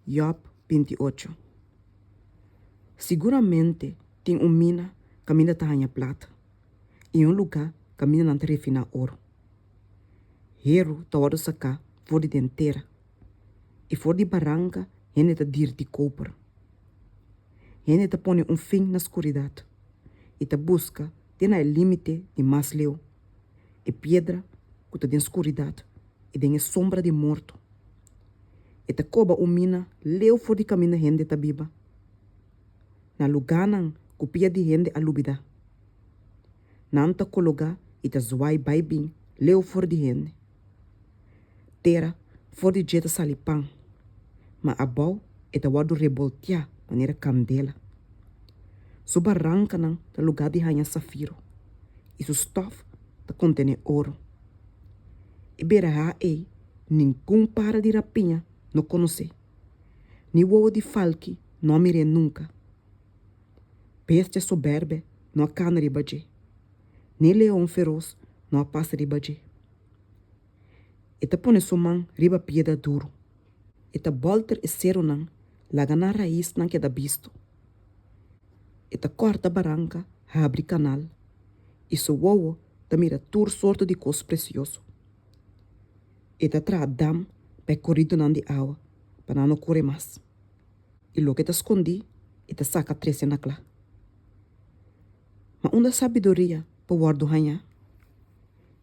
Yòb 28 Siguramente tin un mina kaminda ta haña plata i un lugá kaminda nan ta refiná oro. Heru ta wòrdu saká for di den tera i for di baranka hende ta dirti koper. Hende ta pone un fin na skuridat i ta buska te na e límite di mas leu e piedra ku ta den skuridat i den e sombra di morto. E ta koba un mina leu for di kaminda hende ta biba, na lugánan ku pia di hende a lubidá. Nan ta kologá i ta zwai bai bin leu for di hende. Tera for di dje ta sali pan, ma abou e ta wòrdu reboltiá manera kandela. Su barankanan ta lugá di haña safiro, i su stòf ta kontené oro. E berahá ei ningun para di rapiña no konosé, ni wowo di falki no a mir'é nunka. Bestia sobèrbè no a kana riba dje, ni leon feros no a pasa riba dje. E ta pone su man riba piedra duru, e ta bòlter e serunan laga nan raisnan keda bisto. E ta kòrta baranka habri kanal, i su wowo ta mira tur sorto di kos presioso. E ta traha dam pa e koridonan di awa pa nan no kore mas, i loke ta skondí e ta saka trese na kla. Ma unda sabiduria por wòrdu hañá?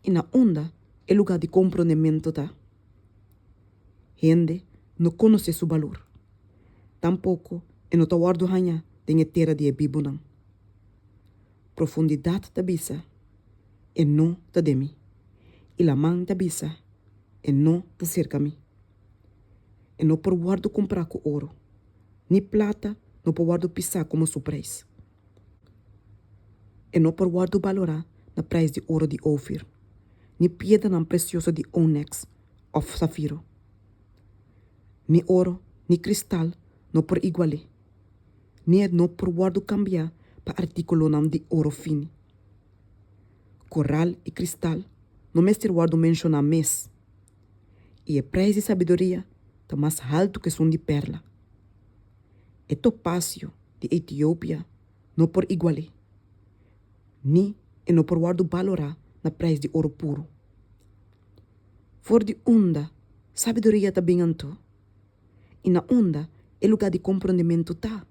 I na unda e lugá di komprondementu ta? Hende no konosé su balor, tampoko e no ta wòrdu hañá den e tera di e bibunan. Profundidat ta bisa, E no ta den mi, i laman ta bisa, E no ta serka mi. E no por wòrdu kumprá ku oro, ni plata no por wòrdu pisá komo su preis. E no por wòrdu balorá na preis di oro di Ofir, ni piedranan presioso di oneks òf safiro. Ni oro ni kristal no por igual'é, ni e no por wòrdu kambiá pa artíkulonan di oro fini. Koral i kristal no mester wòrdu menshoná mes, i e preis di sabiduria ta mas haltu ku esun di pèrla. E topasio di Etiopia no por igual'é, ni e no por wòrdu balorá na preis di oro puru. For di unda sabiduria ta bin anto? I na unda e lugá di komprondementu ta?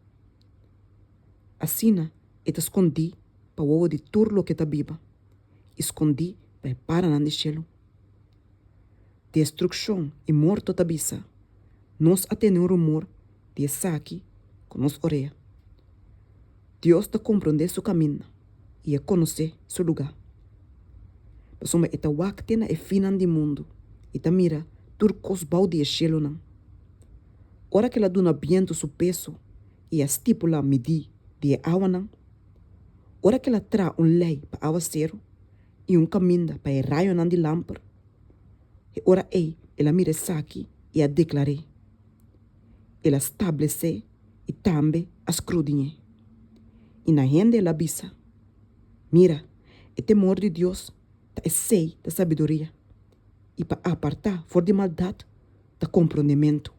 Asina e ta skondí pa wowo di tur loke ta biba i skondí pa e paranan di shelu. Destrukshon i morto ta bisa, Nos a tene un rumor di esaki ku nos orea. Dios ta komprondé su kaminda i e konosé su lugá. Pasobra e ta wak te na e finnan di mundu i ta mira tur kos bou di e shelunan. Ora ku el a duna bientu su peso i a stipulá midí di e awanan, ora ku el a traha un lei pa awaseru i un kaminda pa e rayonan di lamper, e ora ei el a mira esaki i a deklar'é. El a stablesé i tambe a skrudiñ'é. I na hende el a bisa, Mira, e temor di Dios ta esei ta sabiduria, i pa apartá for di maldat ta komprondementu.